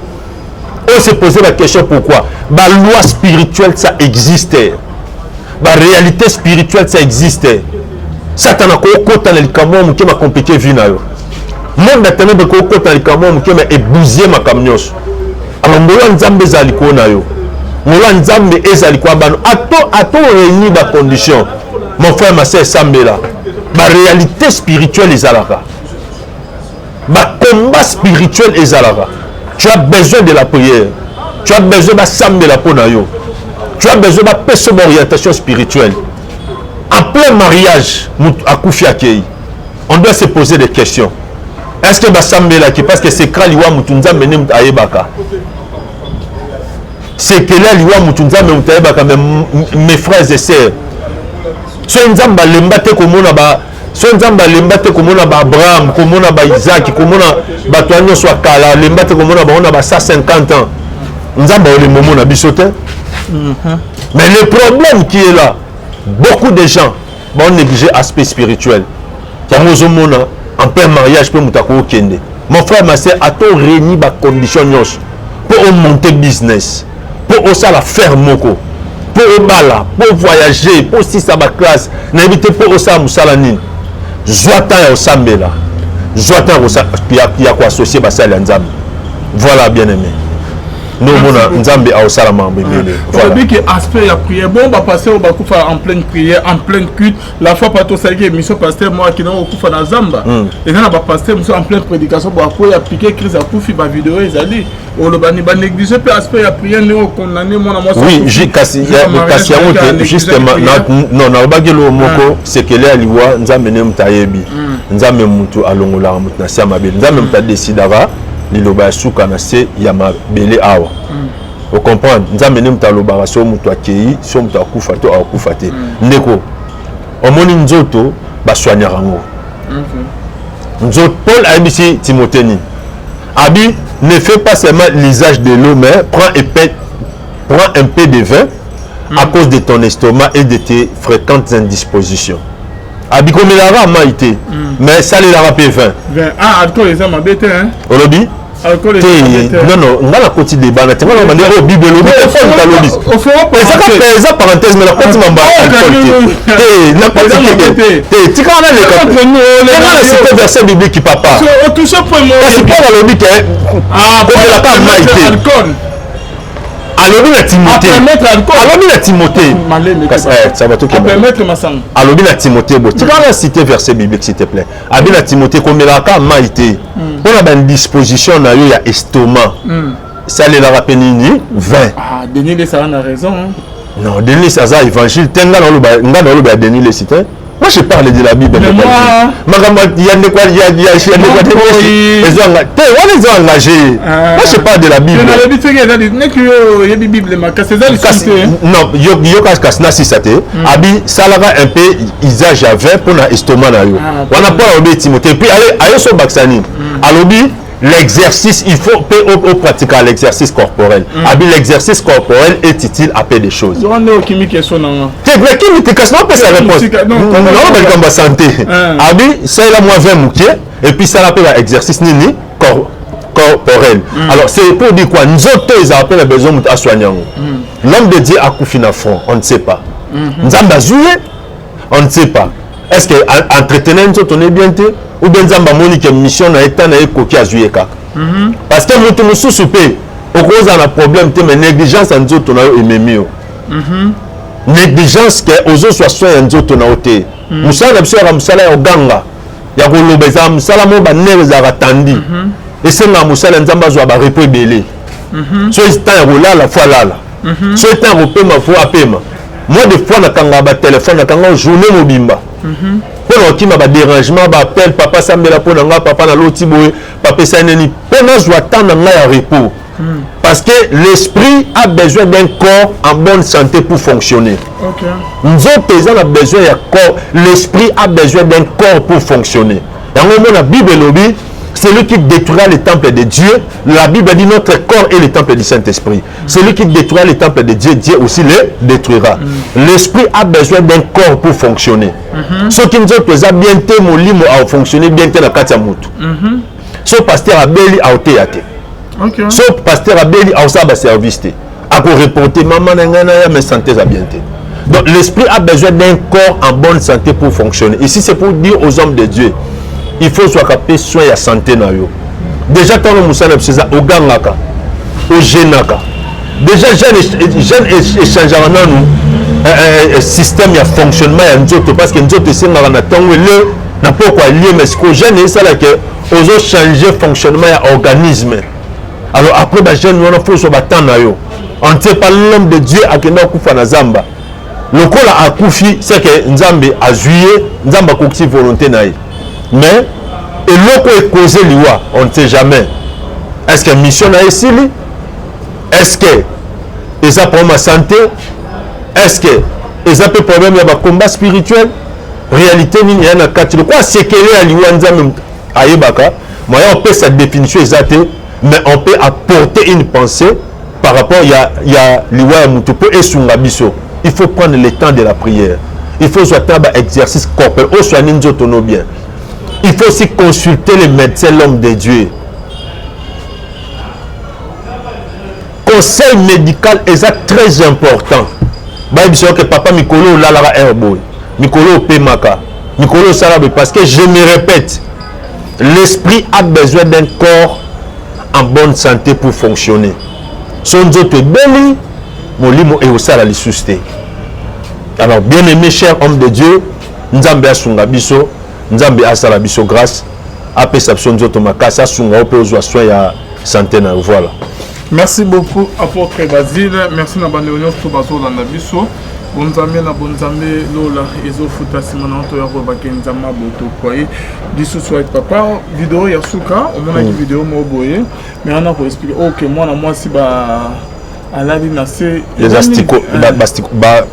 On s'est posé la question: pourquoi? Baloi spirituelle, ça existe. Baréalité spirituelle, ça existe. Satana kokota na likambo ya moke, bacompliquer vie na yo. Monde ya ténèbre kokota na likambo ya moke, mais ebousiller makambo nyonso. Alors ngolu ya Nzambe ezala likolo na yo, ngolu ya Nzambe ezala likolo ya bano. Ato réunir bacondition, mon frère, ma sœur, esambela. Baréalité spirituelle ezalaka, bacombat spirituel ezalaka. Tu as besoin de la prière, tu as besoin basambela mpo na yo, tu as besoin bapesa baorientation spirituelle. En plein mariage, moto akufi, akei. On doit se poser des questions: est-ce que basambelaki? Parce que secret liwa motu, Nzambe nde moto ayebaka. Sekele ya liwa motu, Nzambe moto ayebaka. Mais mes frères et sœurs, so Nzambe alemba te komona ba, so Nzambe alemba te komona baAbraham, komona baIsaac, komona bato ya nyonso ya kala, alemba te komona bango na ba 150 ans, Nzambe aolemba omona biso te. Mais le problème qui est là, beaucoup de gens baonégliger aspect spirituel. Yango ozomona en plein mariage mpe moto akokende. Mon frère, ma sœur, ata oréuni bacondition nyonso mpo omonter business, mpo osala faire moko, mpo obala, mpo voyager, mpo osisa baclasse, nayebi te mpo osala mosala nini. Zwa temps ya kosambela, zwa temps ya koassocie basali ya Nzambe. Voilà, bien aimé, nde omona Nzambe aosala makambo ebele. Olobi ke aspect ya prière, bon, bapasteur oyo bakufa en pleine prière, en pleine culte. La fois pa tosalaki émission, pasteur moko akendaki kokufa na zamba. Eza na bapasteur mosusu, en pleine prédication, bo akwei, apiqué crise, akufi. Bavideo ezali. Oloba ni banéglige mpe aspect ya prière, ndenge okondamne mwana mwasi? Oui, kasi yango te justement. Non, nalobaki eloko moko: sekele ya liwa, Nzambe nde moto ayebi. Nzambe motu alongolaka motu na se ya mabele, Nzambe moto adesidaka liloba ya suka na se ya mabele awa. Ocomprendre? Nzambe nde moto alobaka so moto akei, so moto akufa to akufa te. Ndeko, omoni nzoto basoignaka yango. Nzoto, Paul ayebisi Timothée nini? Abi: ne fais pas seulement l'usage de l'eau, mais prends un peu de vin à cause de ton estomac et de tes fréquentes indispositions. Abi komelaka mai te, mais salelaka mpe vin. Ah, alcool eza mabe te? Olobi te? Non, non, nga nakoti débat na te. Nga naloba nde oyo Bible elobi te. Fo moto alobi ezaka, eza parenthèse, mais nakoti mambo alcool te. Te, nakoti te, te. Tikaka naleka nga na cité verset biblique, papa. Kasi Paul alobi te komelaka mai te. Alobi na Timothée, alobi na Timothée, alobi na Timothée bo tika na cité verset biblique, s'il te plaît. Abi na Timothée: komelaka mai te mpona baindisposition na yo ya estomac, salelaka mpe nini? Vin. Denis Lessie aza na raison. Non, Denis Lessie aza évangile te. Nga naloba ya Denis Lessie te. Moi, je parle de la Bible. Makambo ya ndeko ya ndeko ezwanga te, wana eza engagé. Moi, je parle de la Bible. Nalobi soki eza neti yo oyebi Bible makasi, eza lisusu te. Non, yoka, kasi nasisa te. Abi salaka un peu usage ya vin mpona estomac na yo wana. Mpo alobi Timothée, puis aye so bakisa nini? Alobi l'exercice, il faut pratiquer l'exercice corporel. Abi l'exercice corporel est utile à peu de choses. Okimi question nanga. Te, nakimi te, kasi naopesa réponse. Naoloba likambo ya santé. Abi salela mwa vin moke et puis sala mpe baexercice nini? Corporel. Alors, c'est pour dire quoi? Nzoto ezala mpe na besoin moto asoigne yango. L'homme de Dieu akufi na front, on ne sait pas. Nzambe azwi ye, on ne sait pas. Est ce que entretenir nzoto ne bien te, ou bien Nzambe amoni ke mission na ye, temps na ye ekoki, azwi ye kaka? Parce que moto mosusu mpe okozala na problème te, mais négligence ya nzoto na yo ememi yo. Négligence ke ozozwa soin ya nzoto na yo te. Mosala na biso yaka mosala ya koganga, ya koloba, ezalaka mosala moko banerfs ezalaka tandi. Esengaka mosala ya Nzambe azwa barepos ebele. So temps ya kolala, faut alala. So temps ya kopema, faut apema. Moi, des fois nakangaka batelefone, nakanga journée mobimba mpo na kokima badérangement, baappel: "Papa, sambela mpo na nga, papa, naloti boye, papa, esali nini", mpo nazwa temps na ngai ya repos, parce que l'esprit a besoin d'un corps en bonne santé pour fonctionner. Nzoto eza na besoin ya corps, l'esprit a besoin d'un corps pour fonctionner. Yango omona Bible elobi: celui qui détruira le temple de Dieu, la Bible dit, notre corps est le temple du Saint-Esprit. Celui qui détruira le temple de Dieu, Dieu aussi le détruira. L'esprit a besoin d'un corps pour fonctionner. Soki nzoto eza bien te, molimo afonctionner bien te na kati ya motu. So pasteur abeli, aoteya te. So pasteur abeli, aosala baservice te, akoreporte: "Mama na ngai, naya, mais santé eza bien te." Donc l'esprit a besoin d'un corps en bonne santé pour fonctionner. Ici, c'est pour dire aux hommes de Dieu, il faut ozwaka mpe soin ya santé na yo. Déjà ntango mosala na biso eza ogangaka, ogenaka déjà, jeûne échangeaka nanu système ya fonctionnement ya nzoto, parce que nzoto esengaka na ntongo ele, na poko alie. Mais sikoyo jeûne esalaka ozochange fonctionnement ya organisme. Alors après bajeûne wana, faut ozwa batemps na yo. On ne sait pas, l'homme de Dieu akenda kokufa na zamba. Lokola akufi, c'est que Nzambe azwi ye, Nzambe akokisi volonté na ye. Mais eloko ekoze liwa, on ne sait jamais. Est ce que mission na ye esili? Est ce que eza problème ya santé? Est ce que eza mpe problème ya bacombat spirituel? Réalité nini eya na kati? Lokola sekele ya liwa, Nzambe ayebaka. Moyen opesa définition eza te, mais on peut apporter une pensée par rapport ya liwa ya motu mpo esunga biso. Il faut prendre le temps de la prière, il faut zwa temps baexercice corporel, osoigner nzoto no bien. Il faut aussi consulter le médecin, l'homme de Dieu. Conseil médical eza très important. Bayebisa ke: "Papa, mikolo olalaka heure boye, mikolo opemaka." Mikolo osala boye, parce que je me répète, l'esprit a besoin d'un corps en bonne santé pour fonctionner. So nzoto ebeli, molimo ekosala lisusu te. Alors, bien aimé, cher homme de Dieu, Nzambe asunga biso, Nzambe asala biso grâce, apesa biso nzoto makasi, asunga yo mpe ozwa soin ya santé na yo. Voilà. Merci beaucoup, apôtre Basile. Merci na bandeko nyonso bazolanda biso. Bonzambe na bonzambe, lola ezofuta. Nsima na toya koyebaki Nzambe abotokwa ye lisusu. Ai papa, video ya suka omonaki, video moko boye, mais wana koexpliquer ok, mwana mwasi ba alali na se. Eza stiko,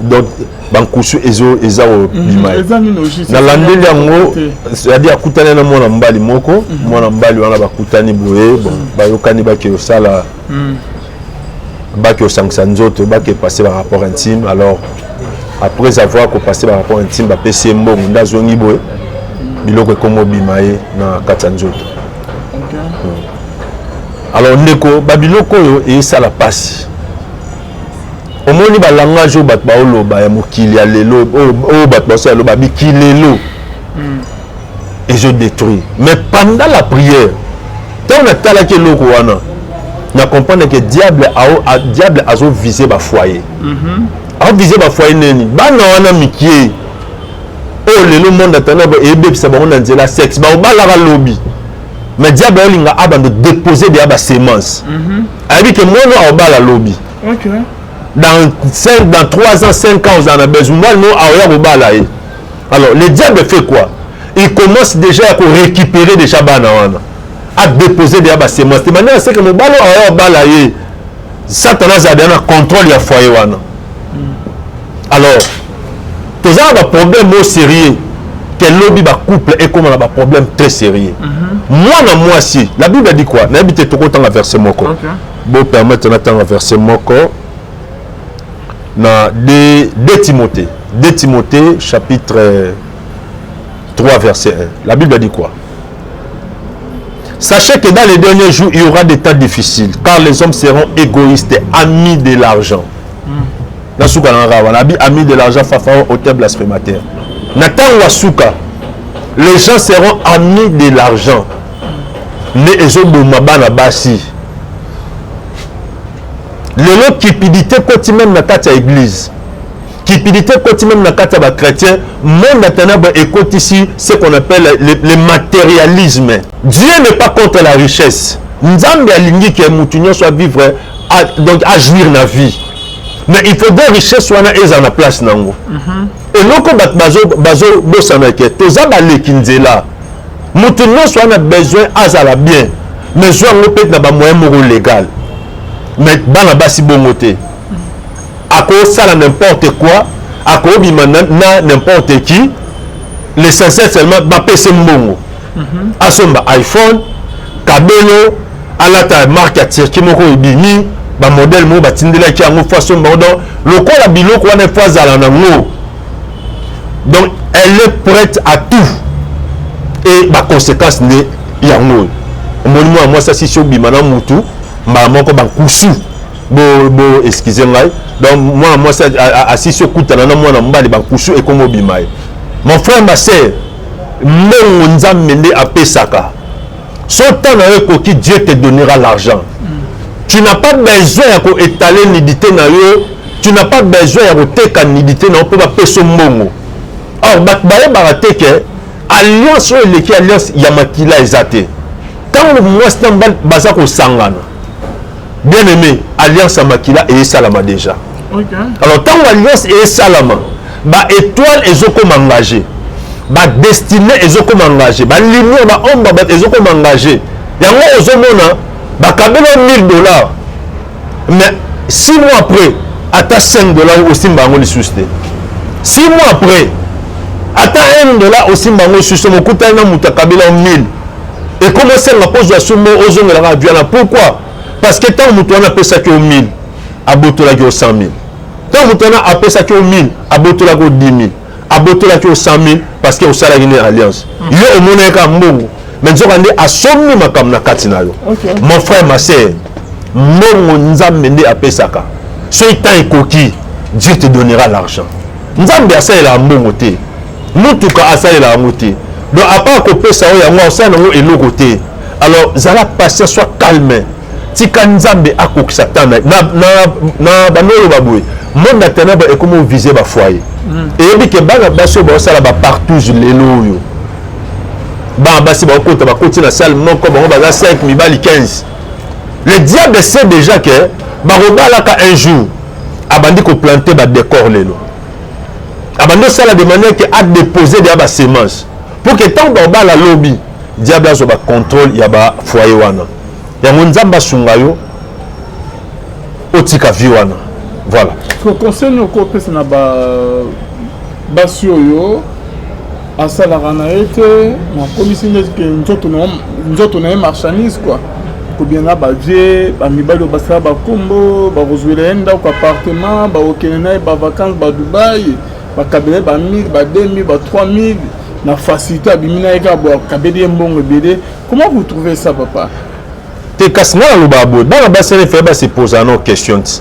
donc bankusu eza kobima ye. Eza nini au juste? Nalandeli yango, c'est-à-dire akutani na mwana mobali moko. Mwana mobali wana, bakutani boye, bon, bayokani, bake kosala, bake kosangisa nzoto, bake passer barapport intime. Alors, après avoir kopasser barapport intime, bapesi ye mbongo, nde azongi boye, biloko ekoma obima ye na kati ya nzoto. Alors ndeko, babiloko oyo eyesala mpasi. Omoni balangage oyo bato baoloba ya mokili ya lelo, oyo bato basala lelo, babiki lelo, ezodétruire. Mais pendant la prière, ntango natalaki eloko wana, na comprendre que diable diable azovise bafoyer. Aovise bafoyer nini? Bana wana mikie oyo lelo monde atana eyebebisa bango na nzela sexe, baobalaka lobi. Mais diable aolinga abanda déposer deya basemence. Ayebi ke mwana aobala lobi, dans 5, dans 3 ans, 5 ans, ozala na besoin, mwana no aoya kobala ye. Alors le diable fait quoi? Il commence déjà ya korécupérer déjà bana wana, adéposer deya basemence de manière à ce que mobali oyo aoya kobala ye, Satan azala deya na contrôle ya foyer wana. Alors toza na baproblème moko sérieux ke lobi bacouple ekóma na baproblème très sérieux. Mwana mwasi, la Bible dit quoi? Nayebi te, tokotanga verset moko. Bopermettre natanga verset moko na 2 Timothée, 2 Timothée chapitre 3 verset 1. La Bible dit quoi? Sachez que dans les derniers jours, il y aura des temps difficiles, car les hommes seront égoïstes, amis de l'argent. Na suka na kaka wana, abi amis de l'argent, fafa auteur blasphémateur. Na ntango ya suka, les gens seront amis de l'argent. Nde ezoboma bana basi lelo. Cupidité ekoti même na kati ya église, cupidité ekoti même na kati ya bachrétien. Monde ya ténèbre ekotisi ce qu'on appelle le matérialisme. Dieu n'est pas contre la richesse. Nzambe alingi ke mutu nyonso avivre, donc ajouir na vie, mais il faudrait richesse wana ezala na place nango. Eloko bato bazobosana ke toza baleki nzela. Moto nyonso wana besoin azala bien, mais zwa yango mpe na bamoyen moko légal. Mais bana basi bongo te, akosala n'importe quoi, akobima na n'importe qui. L'essentiel seulement bapese mbongo, asomba iPhone, kabelo, alata marque ya Turquie moko ebimi, bamodèle moko batindelaki yango, fo asomba yango. Donc lokola biloko wana efo azala nango, donc elle est prête à tout. Et baconséquence nde yango oyo omoni mwana mwasi asisi obima na mutu mbala moko, bankusu. Bo excuse ngai, donc mwana mwasi asisi okutana na mwana mobali, bankusu ekomi obima ye. Mon frère, ma sœur, mbongo Nzambe nde apesaka. So ntango na yo ekoki, Dieu te donnera l'argent. Tu n'as pas besoin ya koétaler nudité na yo, tu n'as pas besoin ya koteka nudité na yo mpo bapesa mbongo. Or bato bayebaka te ke alliance oyo eleki alliance ya makila eza te. Ntango mwasi na mobali baza kosangana, bien aimé, alliance ya makila eyesalama déjà. Alors ntango alliance eyesalama, baétoile ezokoma engagé, badestinée ezokoma engagé, balumière, baombre bato ezokoma engagé. Yango ozomona bakabela 1000 $, mais 6 mois après, ata 5 $ osimba yango lisusu te. 6 mois après, ata 1 dollar osimba yango lisusu. Mokutani na moto akabela 1000, ekoma osenga mpo ozwa sumbo, ozongelaka viana. Pourquoi? Parce que ntango moto wana apesaki yo 1000, abotolaki yo 100 000. Ntango moto wana apesaki yo 1000, abotolaki yo 10 000, abotolaki yo 100 000, parce que osalaki nde alliance. Yo omonaki kaka mbongo, mais nzoka nde asombi makambo na kati na yo. Mon frère, ma sœur, mbongo Nzambe nde apesaka. Soki temps ekoki, Dieu te donnera l'argent. Nzambe asalelaka mbongo te. Motuka asalela yango te. Donc à part kopesa oyo yango asala yango eloko te. Alors zala patient, sois calme. Tika Nzambe akokisa temps na na na, na bando oloba boye. Monde ya ténèbres ekomi oviser ba foyer. Eyebi ke bana basi oyo baosala ba partouze lelo oyo. Bana basi baokota bakoti na salle moko bango baza 5 mibali 15. Le diable sait déjà que bakobalaka un jour abandi koplanter ba décor lelo. Abandi osala de manière que a déposer deja ba semence pour que ntango bakobala lobi diable azwa ba contrôle ya ba foyer wana. Yango Nzambe asunga yo otika vie wana. Voilà. So conseil nini okopesa na ba basi oyo asalaka na ye te, nakomisi neti nzoto na ye marchandise quoi, kobien na bavie bamibali oyo basala bakombo, bakozwela ye ndako, appartement, bakokende na ye bavacance ba Dubai, bakabela ye ba 1000, ba 2000, ba 3000 na facilité, abimi na ye kaka boye, akabeli ye mbongo ebele. Comment vous trouvez ça, papa? Te, kasi nga nalobaka boye, bana basi wana efale base poser no question ti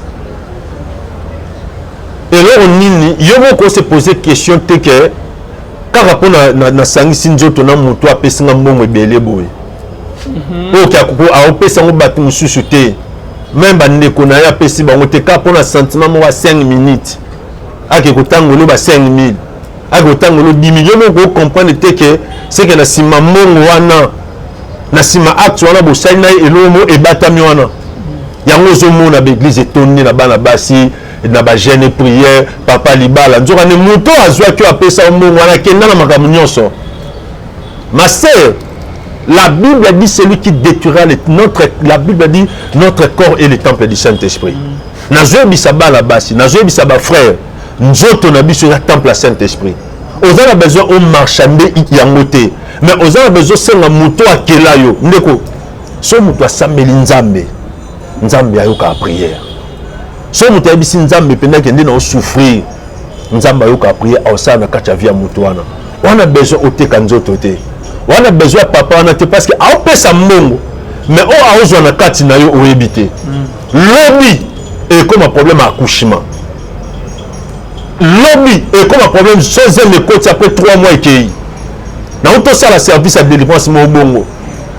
eloko nini. Yo moko ose pose question te ke kaka mpo nasangisi nzoto na motu apesi nga mbongo ebele boye, oyo ke aopesa yango bato mosusu te, même bandeko na ye apesi bango te, kaka mpo na sentiment moko ya 5 minutes, ake kotangolo ba 5000, ake kotangolo 10 000. Yo moko ocomprendre te ke seke na nsima mbongo wana, na nsima acte wana bosali na ye, eloko mo ebatami wana. Yango ozomona baeglise etondi na bana basi na bajeûne, prière, papa libala, nzoka nde moto azwaki oyo apesa yo mbongo wana akenda na makambo nyonso. Ma sœur, la Bible dit celui qui détruira notre, la Bible dit notre corps est le temple du Saint-Esprit. Nazoyebisa bana basi, nazoyebisa bafrère, nzoto na biso eza temple ya Saint-Esprit. Oza na besoin omarchande yango te, mais oza na besoin osenga moto akela yo. Ndeko, so moto asambeli Nzambe, Nzambe ayokaka prière. So moto ayebisi Nzambe mpenza kende na osouffrir, Nzambe ayokaka prière, aosala na kati ya vie ya moto wana. Wana besoin oteka nzoto te, wana besoin ya papa wana te, parce que aopesa mbongo, mais oyo aozwa na kati na yo oyebi te. Lobi ekoma problème ya accouchement, lobi ekoma problème so zemi ekoti après 3 mois ekei. Nango tosala service ya délivrance moko bongo,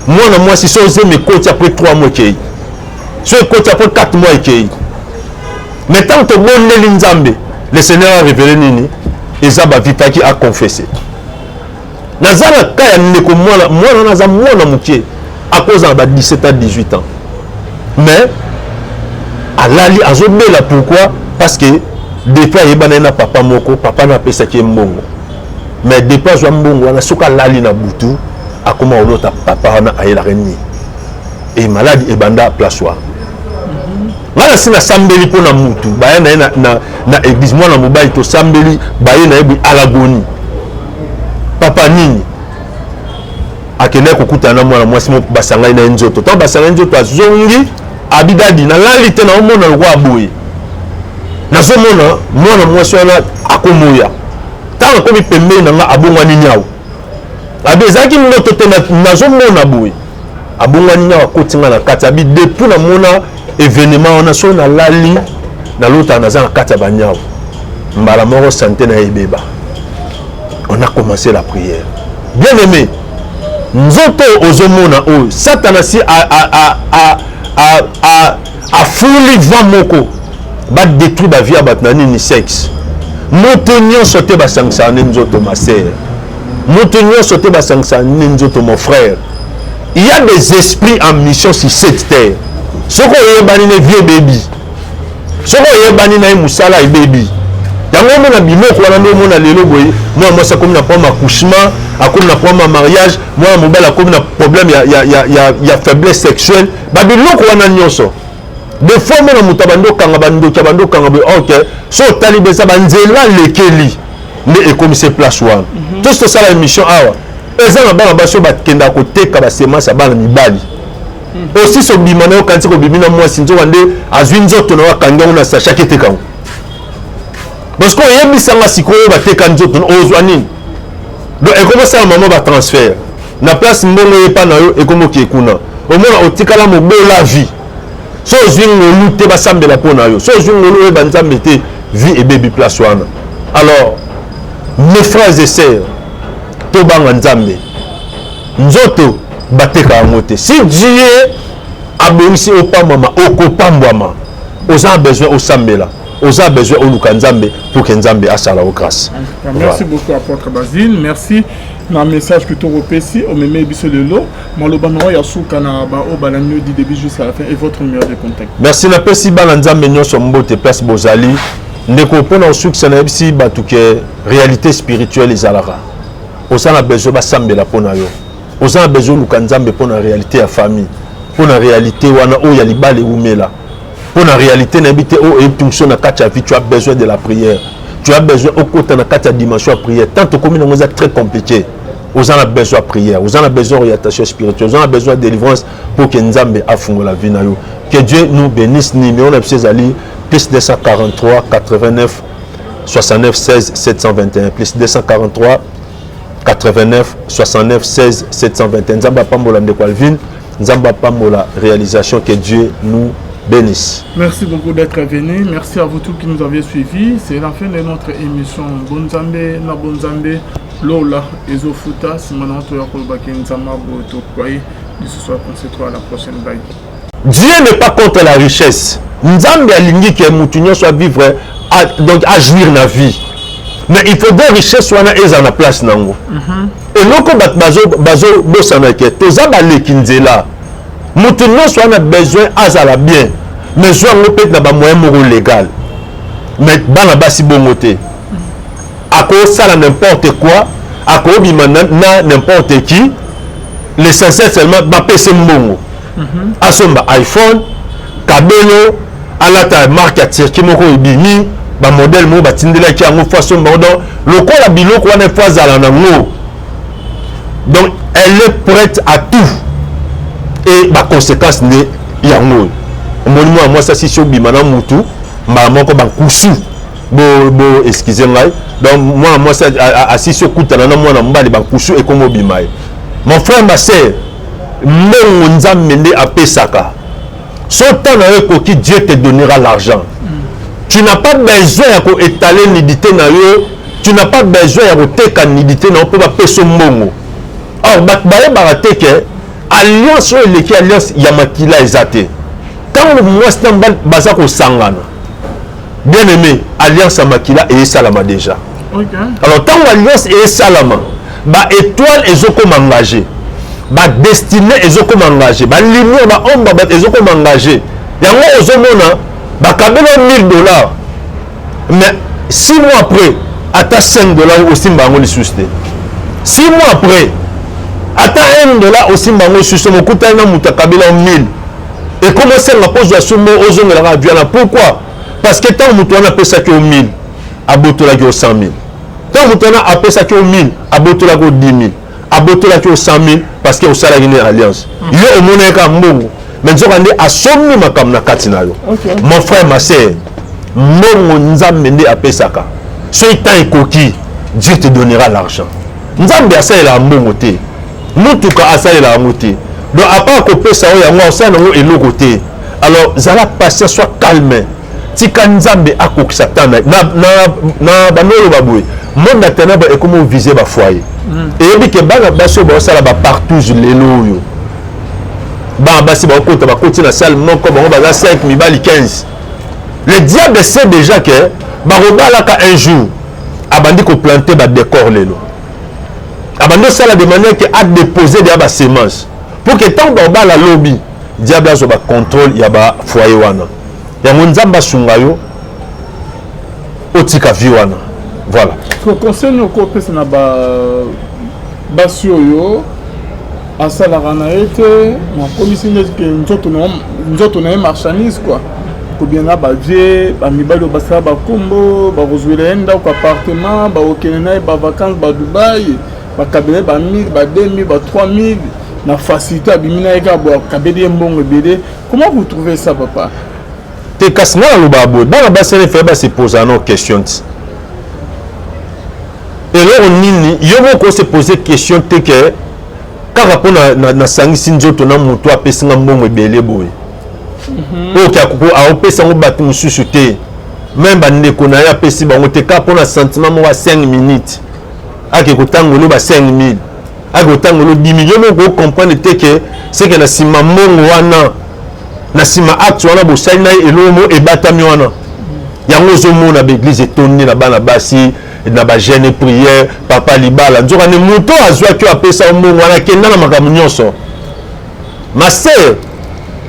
mwana mwasi so zemi ekoti après 3 mois ekei, so ekoti après 4 mois ekei. Mais ntango tobondeli Nzambe, le Seigneur a révélé nini eza bavitaki aconfesse. Naza na ka ya ndeko mwana, mwana wana aza mwana moke, akozala ba 17 à 18 ans, mais alali azobela. Pourquoi? Parce que depuis ayebana ye na papa moko, papa na apesaki ye mbongo, mais depuis azwa mbongo wana, soki alali na butu akoma kolota papa wana ayelaka nini e maladi ebanda place wana. Nga na si nasambeli mpo na mutu baya na ye na église, mwana mobali, tosambeli, baye na ye boye alagoni papa nini, akendaki kokutana na mwana mwasi moko, basangani na ye nzoto. Ntango basangani nzoto, azongi, abidadi nalali te, naomona lokola boye, nazomona mwana mwasi wana akomoya. Ntango akomi pembeni na nga, abongwani nyau. Abi ezalaki ndoto te, nazomona boye, abongwani nyau, akoti nga na kati. Abi depuis namona événement wana, soki nalali nalotaka naza na kati ya banyau. Mbala moko santé na ye ebeba. On a commencé la prière. Bien aimé, nzoto ozomona oyo, Satana si afuli vent moko badétruire bavie ya bato na nini? Sexe. Moto nyonso te basangisaka nde nzoto, ma sœur, moto nyonso te basangisaka nde nzoto, mon frère. Il y a des esprits en mission sur cette terre. Soki oyebani ne vie ebebi, soki oyebani na ye mosala ebebi. Yango omona biloko wana nde omona lelo boye, mwana mwasi akomi na problème accouchement, akomi na problème ya mariage, mwana mobali akomi na problème ya faiblesse sexuelle. Babiloko wana nyonso, des fois omona moto abandi okanga bandoki, abandi okanga boye. Ok, so otali beza banzela lekeli nde ekomisi place wana. Tosi tosala émission awa, eza na bana basi oyo bakendaka koteka basemence ya bana mibali. Osisi obima na yo, kanisi kobimi na mwasi, nzoka nde azwi nzoto na yo, akangi yango na sachet, aketeka yango. Parce que oyebisanga sikoyo, bateka nzoto, ozwa nini? Donc ekomosala mama batransfert na place, mbongo eyepa na yo ekomokie kuna, omona otikala mobola vie. So ozwi ngolu te, basambela mpo na yo. So ozwi ngolu, oyeba Nzambe te, vie ebebi place wana. Alors Mes frères et sœurs, tobanga Nzambe. Nzoto bateka yango te. Si Dieu abongisi opambwama, okopambwama. Oza na besoin osambela, oza besoin oluka Nzambe pour que Nzambe asala yo grâce. Merci beaucoup, apôtre Basile. Merci na message que tokopesi omeme biso lelo. Maloba na oyo ya suka na baoyo balandi yo du début jusqu'à la fin et votre numéro de contact. Merci. Napesi bana Nzambe nyonso mbote place bozali. Ndeko, mpona kosukisa, nayebisi bato ke réalité spirituelle ezalaka. Oza na besoin basambela mpo na yo, oza na besoin oluka Nzambe mpo na réalité ya famille, mpo na réalité wana oyo ya libala ewumela, mpo na réalité nayebi te oyo eyebi na kati ya vie. Tu as besoin de la prière, tu as besoin okota na kati ya dimension ya prière. Tant tokomi nango eza très compliqué. Oza na besoin ya prière, oza na besoin orientation spirituelle, oza na besoin ya délivrance pour que Nzambe afungola vie na yo. Que Dieu nous bénisse. Numéro na biso ezali plus 243 89 69 16 721, plus 243 89 69 16 721. Nzambe apambola ndeko Alvin, Nzambe apambola réalisation. Que Dieu nous bénisse. Merci beaucoup d'être venu. Merci à vous tous qui nous avez suivis. C'est la fin de notre émission. Bonzambe na Bonzambe, Lola Ezofuta, Simona Toyakolobaki Nzama Boto Kwai. Ce soir, on se retrouve à la prochaine. Bye. Dieu n'est pas contre la richesse. Nzambe alingi ke mutu nyonso avivre, donc ajouir na vie. Mais il faudrait richesse wana eza na place nango. Eloko bato bazobosana ke toza baleki nzela. Moto nyonso wana besoin azala bien, mais zwa yango mpe na bamoyen moko légal. Mais bana basi bongo te, akosala n'importe quoi, akobima na n'importe qui. L'essentiel seulement bapese mbongo, asomba iPhone, kabelo, alata marque ya Turquie moko ebimi, bamodèle moko batindelaki yango, fo asomba yango. Donc lokola biloko wana fo azala nango, donc elle est prête à tout. Et baconséquence nde yango oyo omoni mwana mwasi asisi obima na mutu mbala moko bankusu. Bo excuse ngai. Donc mwana mwasi asisi okutana na mwana mobali, bankusu ekomi obima ye. Mon frère, ma sœur, mbongo Nzambe nde apesaka. So temps na yo ekoki, Dieu te donnera l'argent. Tu n'as pas besoin ya koétaler nudité na yo, tu n'as pas besoin ya koteka nudité na yo mpo bapesa mbongo. Or bato bayebaka te ke alliance oyo eleki alliance ya makila eza te. Ntango mwasi na mobali baza kosangana, bien aimé, alliance ya makila eyesalama déjà. Alors ntango alliance eyesalama, baétoile ezokoma engagé, badestinée ezokoma engagé, balumière, baombre bato ezokoma engagé. Yango ozomona bakabela 1000 $, mais 6 mois après ata 5 $ osimba yango lisusu te. 6 mois après ata 1 dollar osimba yango lisusu. Mokutani na moto akabela 1000, ekoma osenga mpo ozwa sumbo, ozongelaka viana. Pourquoi? Parce que ntango moto wana apesaki yo 1000, abotolaki yo 100 000. Ntango moto wana apesaki yo 1000, abotolaki yo 10 000, abotolaki yo 100 000, parce que osalaki nde alliance. Yo omonaki kaka mbongo, mais nzoka nde asombi makambo na kati na yo. Mon frère, ma sœur, mbongo Nzambe nde apesaka. Soki temps ekoki, Dieu te donnera l'argent. Nzambe asalelaka mbongo te, mutuka asalela yango te. Donc à part kopesa oyo yango, asala yango eloko te. Alors zala patient, sois calme, tika Nzambe akokisa temps na na bando. Oloba boye, monde ya ténèbre ekomi oviser bafoyer. Eyebi ke bana basi oyo baosala bapartouze lelo oyo, bana basi baokota, bakoti na salle moko, bango baza 5, mibali 15. Le diable sait déjà ke bakobalaka un jour. Abandi koplanter badécor lelo, abandi osala de manière ke adépose deya basemence pour que ntango bakobala lobi, diable azwa bacontrôle ya bafoyer wana. Yango Nzambe asunga yo otika vie wana. Voilà. Conseil nini okopesa na basi oyo asalaka na ye te, nakomisi neti nzoto na ye marchandise quoi, kobianga bavie bamibali oyo basala bakombo, bakozwela ye ndako, appartement, bakokende na ye bavacance badubai, bakabela ye ba 1000, ba 2000, ba 3000 na facilité, abimi na ye kaka boye, akabeli ye mbongo ebele? Comment vous trouvez ça, papa? Te, kasi nga nalobaka boye: bana basi wana efale base poser no question ti eloko nini. Yo moko ose pose question te ke kaka mpo nasangisi nzoto na motu apesi nga mbongo ebele boye, oyo ke aopesa yango bato mosusu te. Même bandeko na ye apesi bango te, kaka mpona sentiment moko ya 5 minutes, ake kotangolo ba 5000, ake kotangolo 10 000. Yo moko ocomprendre te ke seke na nsima mbongo wana, na nsima acte wana bosali na ye, eloko mo ebatami wana. Yango ozomona baeglise etondi na bana basi na bajeûne, prière, papa libala. Nzoka nde moto azwaki oyo apesa mbongo wana akenda na makambo nyonso. Ma sœur,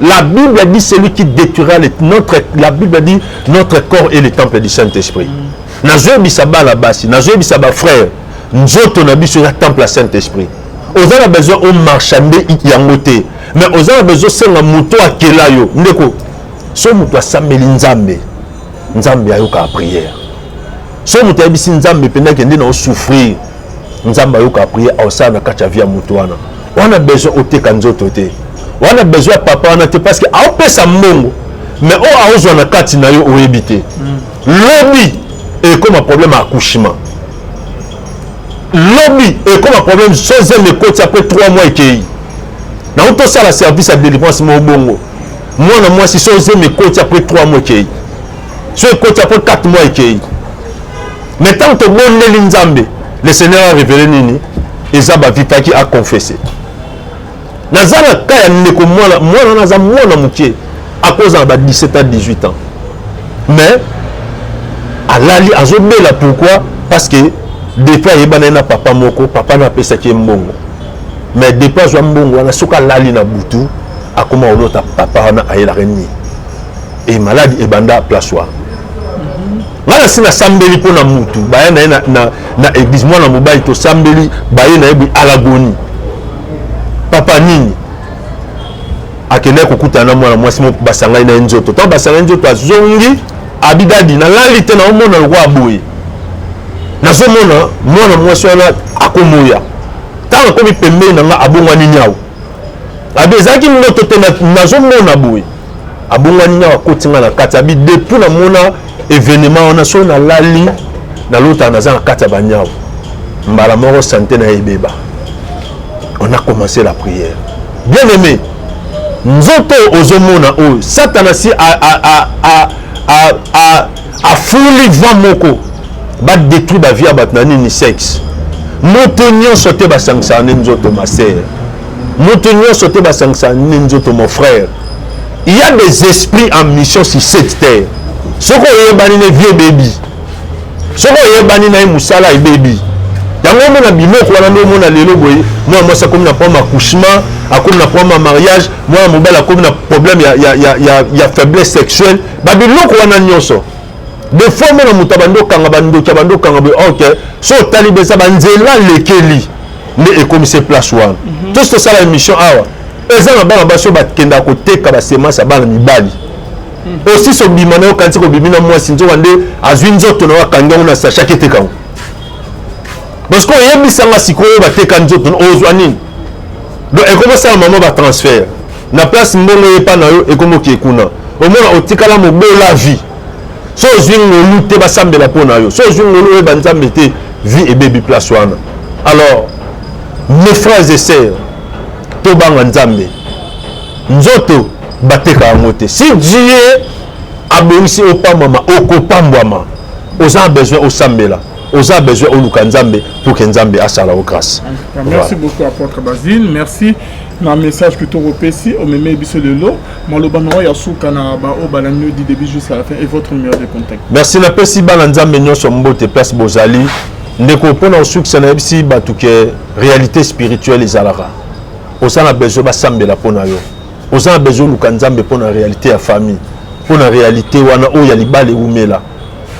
la Bible dit celui qui détruira le, notre, la Bible dit notre corps est le temple du Saint-Esprit. Nazoyebisa bana basi, nazoyebisa bafrère, nzoto na biso eza temple ya Saint-Esprit. Oza na besoin omarchande yango te, mais oza na besoin osenga moto akela yo. Ndeko, so moto asambeli Nzambe, Nzambe ayokaka prière. So moto ayebisi Nzambe mpenza akende na osouffrir, Nzambe ayokaka prière, aosala na kati ya vie ya moto wana. Wana besoin oteka nzoto te, wana besoin ya papa wana te, parce que aopesa mbongo, mais oyo aozwa na kati na yo oyebi te. Lobi ekoma problème ya accouchement, lobi ekoma problème so zemi ekoti, après 3 mois ekei. Nango tosala service ya délivrance moko bongo. Mwana mwasi, so zemi ekoti, après 3 mois ekei, so ekoti, après 4 mois ekei. Mais ntango tobondeli Nzambe, le Seigneur a révélé nini eza bavitaki aconfesse. Naza na ka ya ndeko mwana, mwana wana aza mwana moke, akozala ba 17 à 18 ans, mais alali azobela. Pourquoi? Parce que depuis ayebana ye na papa moko, papa na apesaki ye mbongo, mais depuis azwa mbongo wana, soki alali na butu, akoma kolota papa wana ayelaka nini e maladi ebanda place wana. Ngai nasi nasambeli mpo na mutu baya na ye na église, mwana mobali, tosambeli, baye na ye boye alagoni papa nini, akendaki kokutana na mwana mwasi moko, basangani na ye nzoto. Ntango basangani nzoto, azongi, abidadi nalali te, naomona lokwa boye, nazomona mwana mwasi wana akomoya. Ntango akomi pembeni na nga, abongwani nyau. Abi ezalaki ndoto te, nazomona boye, abongwani nyau, akoti nga na kati. Abi depuis namona événement wana, soki nalali, nalotaka naza na kati ya banyau. Mbala moko santé na ye ebeba. On a commencé la prière. Bien aimé, nzoto ozomona oyo, Satana si afuli vent moko badétruire bavie ya bato na nini? Sexe. Moto nyonso te basangisaka nde nzoto, ma sœur. Moto nyonso te basangisaka nde nzoto, mon frère. Il y a des esprits en mission sur cette terre. Soki oyebani ne vie ebebi, soki oyebani na ye mosala ebebi. Yango omona biloko wana nde omona lelo boye, mwana mwasi akomi na problème accouchement, akomi na problème ya mariage, mwana mobali akomi na problème ya faiblesse sexuelle. Babiloko wana nyonso, des fois omona moto abandi okanga bandoki, abandi okanga boye. Ok, so otali beza banzela lekeli nde ekomisi place wana. Tosi tosala émission awa, eza na bana basi oyo bakendaka koteka basemence ya bana mibali. Osisi obima na yo, kanisi kobimi na mwasi, nzoka nde azwi nzoto na yo, akangi yango na sachet, aketeka yango. Parce que oyebisanga sikoyo, bateka nzoto, ozwa nini? Donc ekomosala mama batransfert na place, mbongo eyepa na yo ekomokie kuna. Omona otikala mobola vie. So ozwi ngolu te, basambela mpo na yo. So ozwi ngolu, oyeba Nzambe te, vie ebebi place wana. Alors mes frères et sœurs, tobanga Nzambe. Nzoto bateka yango te. Si Dieu abongisi opambwama, okopambwama. Oza na besoin osambela, oza besoin oluka Nzambe pour que Nzambe asala yo grâce. Merci beaucoup, apôtre Basile. Merci na message que tokopesi omeme biso lelo. Maloba na oyo ya suka na baoyo balandi du début jusqu'à la fin et votre numéro de contact. Merci. Napesi bana Nzambe nyonso mbote place bozali. Ndeko, mpona kosukisa, nayebisi bato ke réalité spirituelle ezalaka. Oza na besoin basambela mpo na yo, oza na besoin oluka Nzambe mpo na réalité ya famille, mpo na réalité wana oyo ya libala ewumela,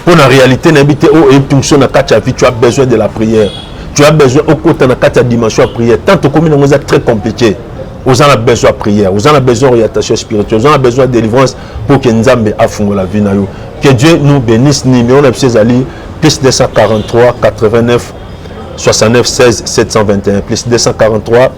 mpo na réalité nayebi te oyo eyebi na kati ya vie. Tu as besoin de la prière, tu as besoin okota na kati ya dimension ya prière. Tant tokomi nango eza très compliqué. Oza na besoin ya prière, oza na besoin orientation spirituelle, oza na besoin ya délivrance pour que Nzambe afungola vie na yo. Que Dieu nous bénisse. Numéro na biso ezali plus 243 89 69 16 721, plus 243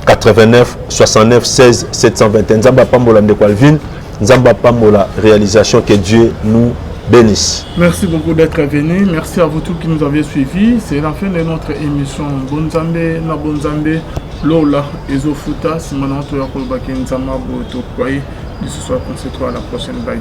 89 69 16 721. Nzambe apambola ndeko Alvin, Nzambe apambola réalisation. Que Dieu nous bénisse. Merci beaucoup d'être venu. Merci à vous tous qui nous avez suivis. C'est la fin de notre émission. Bonzambe na Bonzambe, Lola Ezofuta, Simana Toya Kolobaki Nzama Boto Kwai. Lisusu à la prochaine. Bye.